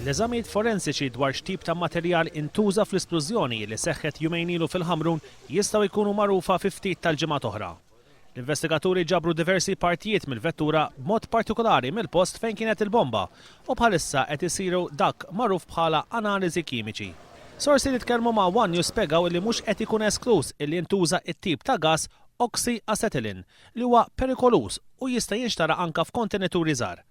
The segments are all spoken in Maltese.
L-eżamijiet forensiċi dwar x'tip ta' materjal intuża fl-isplużjoni li seħħet jumejn ilu fil-Ħamrun jistgħu jkunu magħrufa fi ftit tal-ġimgħat oħra. L-investigaturi ġabru diversi partijiet mill-vettura b'mod partikolari mill-post fejn kienet il-bomba u bħalissa qed isiru dak magħruf bħala analiżi kimiċi. Sorsi li tkellmu ma' one News spjegaw illi mhux qed ikun eskluż illi intuża t-tip ta' gass oxy-acetylene li huwa perikoluż u jista' jinxtara anke f'kontenituri żgħar.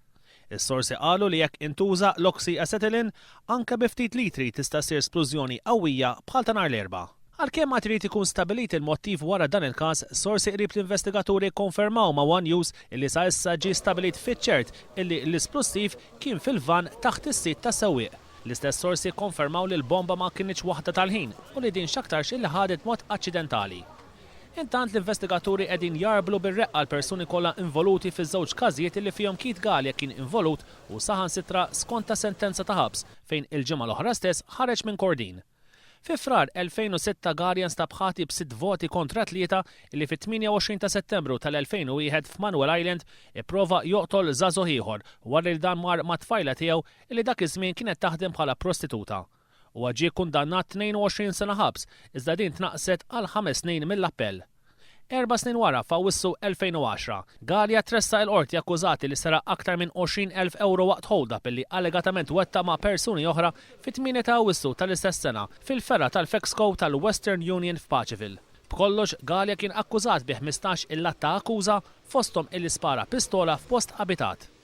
Is-sorsi qalu li jekk intuża l-oxy-acetylene, anke bi ftit litri tista' ssir splużjoni qawwija bħal ta' nhar l-Erbgħa. Għalkemm għad irid ikun stabbilit il-mottiv wara dan il-każ, sorsi qrib l-investigaturi kkonfermaw ma' one News illi sa issa ġie stabbilit fiċ-ċert illi l-isplussiv kien fil-vann taħt is-sit tas-sewwieq. L-istess sorsi kkonfermaw li l-bomba ma kinitx waħda tal-ħin u li din x'aktarx illi ħadet b'mod aċċidentali. Intant l-investigaturi qegħdin jgħarblu bir-reqqa l-persuni kollha involuti fiż-żewġ każijiet li fihom Keith Galea kien involut u saħansitra skonta sentenza ta' ħabs fejn il-ġimgħa l-oħra stess ħareġ minn Kordin. Fi Frar 2006 Galea nstab ħati b'sitt voti kontra tlieta illi fit-28 ta' Settembru tal-2001 f'Manuel Island ipprova joqtol żagħżugħ ieħor wara li dan mar mat-tfajla tiegħu illi dak iż-żmien kienet taħdem bħala prostituta. Huwa ġie kkundannat 22 sena ħabs, iżda din tnaqqset għal ħames snin mill-appell. Erba' snin wara, f'Awwissu 2010, Galea tressaq il-Qorti akkużat li seraq aktar minn 20,000 ewro waqt hold-up li allegatament wettaq ma' persuni oħra fit-8 ta' Awwissu tal-istess sena fil-fergħa tal-Fexco tal-Western Union f'Paceville. B'kollox, Galea kien akkużat bi 15 il-att ta' akkuża, fosthom illi spara pistola f'post abitat.